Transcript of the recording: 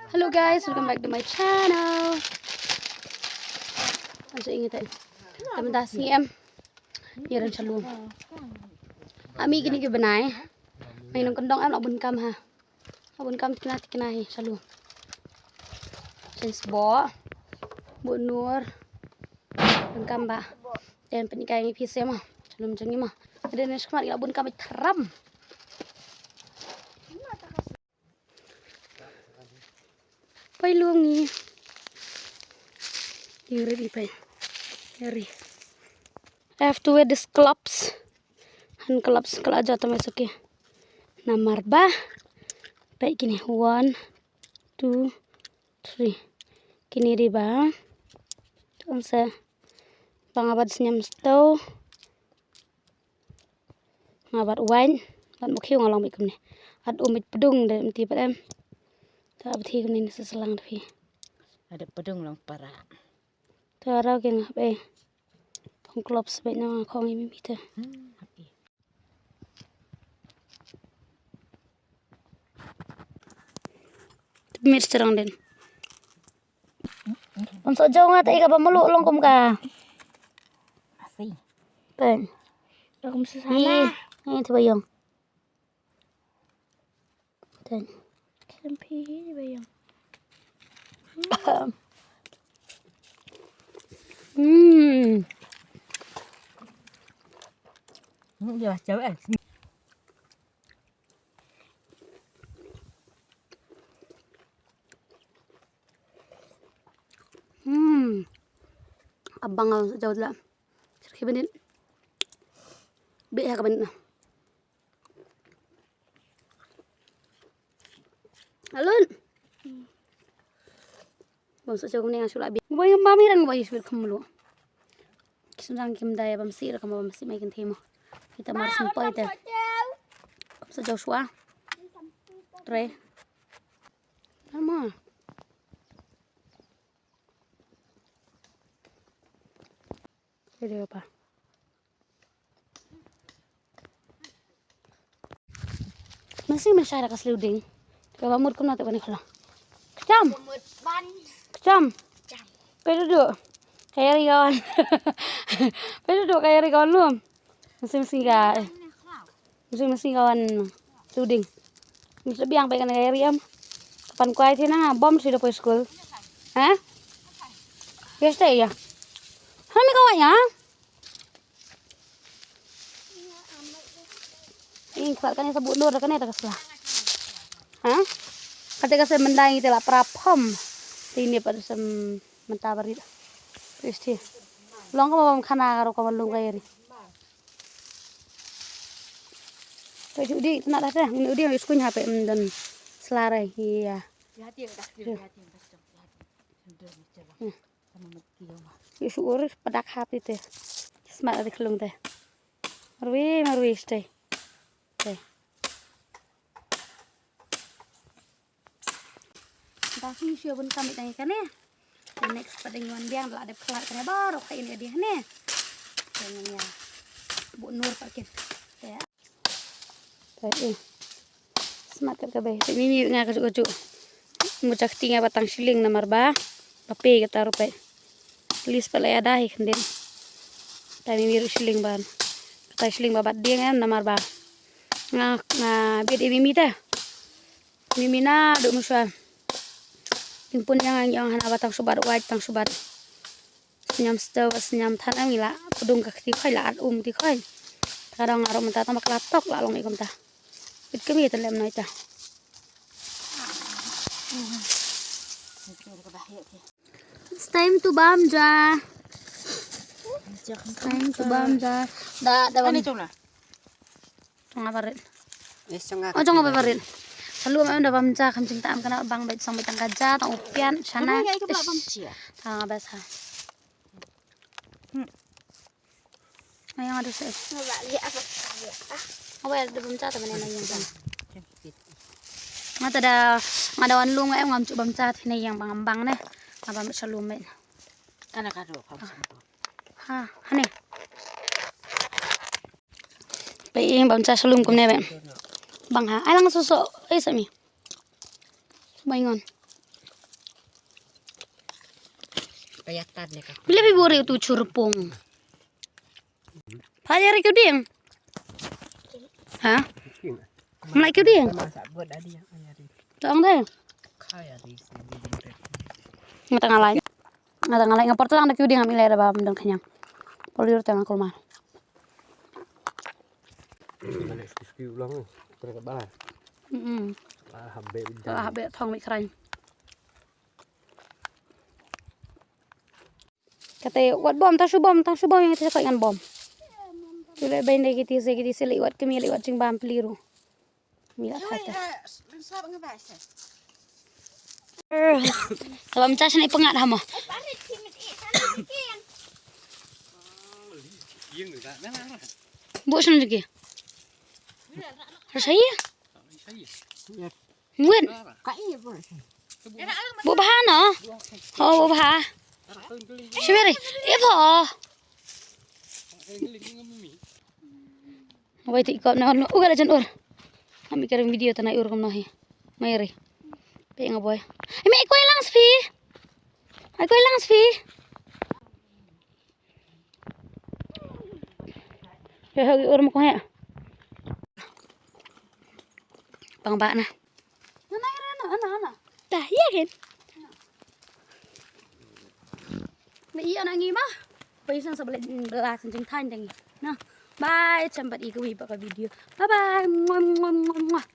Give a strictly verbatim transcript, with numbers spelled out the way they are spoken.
Hello guys, welcome back to my channel. Ajo ingi te. Te mynta sngi em. Ngi ran sha lum. Ami kini ki bnai. Mai nong kyndong em la bun kam ha. La bun kam tikna tikna hi sha lum. Chen sbo. Bu nur. Bun kam ba. Em pynkai ngi phi se ma. Sha lum jong ngi ma. Ada nes khmat la bun kam thram. Pai lum ngi. Iri ri pai. Iri. I have to wear this gloves. Hand gloves kala jata mai saki. Namar ba. Pai kini one, two, three. Kini ri ba. Tong se. Bang abad senyam sto. Nga bat wine, bat mukhiu nga long bit kumne. At um bit pdung de mti pat em. Ta bthi kumne ni seselang de phi. Ada pdung long para. Ta rau ke nga be. Pong klop sebe na nga khong imi mita. Hmm, happy. Mir serang den. Bam so jong nga ta ika ba melu long kum ka. Asi. Pen. Kum sesana. Ni, ni tu bayong. Pen. Kem pi bayong. Hmm. Ni dia jauh eh. Hmm. Abang au jauh la. Serki benit. Be ya ka benit na. Alun. Bang sa jauh ni asu la bi. Boy mami ran boy sul kemlu. Kisang kim dai bam si ra kam bam si mai kin thimo. Kita mar sun poi te. Bam sa jauh sua. Tre. Mama. Video apa? Masih mencari kas luding. Ka ba mut kumna te bani khala. Kcham. Kcham. Pe duduk. Kaya rigawan. Pe duduk kaya rigawan lum. Masih masih ga. Masih masih kawan. Luding. Ni biang pe kan kaya riam. Kapan kuai thina bom si da poi school. Ha? Yes te ya. Hami kawai ya. Ing kwat kane sa bu nur kane ta kasla. Ha? Kate kase mendai te la prapom. Te ini pa sem menta barit. Kristi. Long ka bam khana karo ka lung ka iri. Te judi na da te, ni udi iskuin hape mden slarai. Iya. Yu su ur padak hap ite. Smat ade klung te. Marwi, marwi stay. Te. Da hi shu bun kami tang kane. Next pa ding wan biang la dep khlad kane baru ka ini dia ne. Te ngan ya. Bu nur pakin. Te. Te, eh. Smat kat ka bai. Te mimi nga ka juk ka juk. Mu chak tinga batang shilling namar ba. Ba pe kata rupai. Lis pala ya dahi khandin. Te mimi ru shilling ban. Kata shilling ba bat ding em namar ba. Nga, nga bit e mimi te. Mimi na duk muswa. Tingpun yang yang hana batang subat waj tang subat. Sñiam stove sñiam than am ila pdung ka kti khoi la at um kti khoi. Ka dang aro mynta tang bakla tok la long i kumta. Bit kami ta lem noi ta. It's time to bam ja. It's time to bam ja. Da da bam. Ani chuna. Chong nga barit. Yes, chong nga. Oh, chong nga barit. Salu ma da bam ja kham ching tam kana bang bait sang bait tang ka ja tang upian chana. Tang bas ha. Hmm. Ayang ada se. Nga ba li apa? Apa ya da bam ja ta mana yang bang. Nga ta da nga da wan lung em ngam chu bam ja thine yang bang bang ne. Nga bam salu me. Kana ka ro ka. Ha, hane. Pai ing bam cha salum kumne be. Bang ha, ai lang suso, ai sami. Bai ngon. Ka ïa tan ïa ka. Bile phi buri tu churpung. Pha ïa ri kuding. Ha? Mlai kuding. Tang deh. Nga tang alai. Nga tang alai nga por tang da kuding am ilai da ba mdang khanyang. Por lir tang kulmar. Bale ski ski ulang. Terus bala. Mm. Ah, habis. Ah, habis thong mi khrang. Kata wat bom, tang shu bom, tang shu bom ïa kata ka ngan bom. Tu le bain dei kiti se kiti se le wat kemi le wat jingbam peliru. Mi la kata. Kalau mecah sini pengat hama. Bu sini lagi. Rasanya. Win. Bu bha no. Oh, bu bha. Shiberi. Ibo. Wai ti kop na no. Uga la jan ur. Ami karim video tana ur kom no hi. Mai ri. Pe nga boy. Ami koi lang spi. Ai koi lang spi. He he ur mo ko he. Pang ba na. Na na na na na. Dah ya kan. Na iya na ngi ma. Pai sang sa bela bela sang jing than jing. Na. Bye, chambat i ka wi ba ka video. Bye bye. Mwah, mwah, mwah, mwah.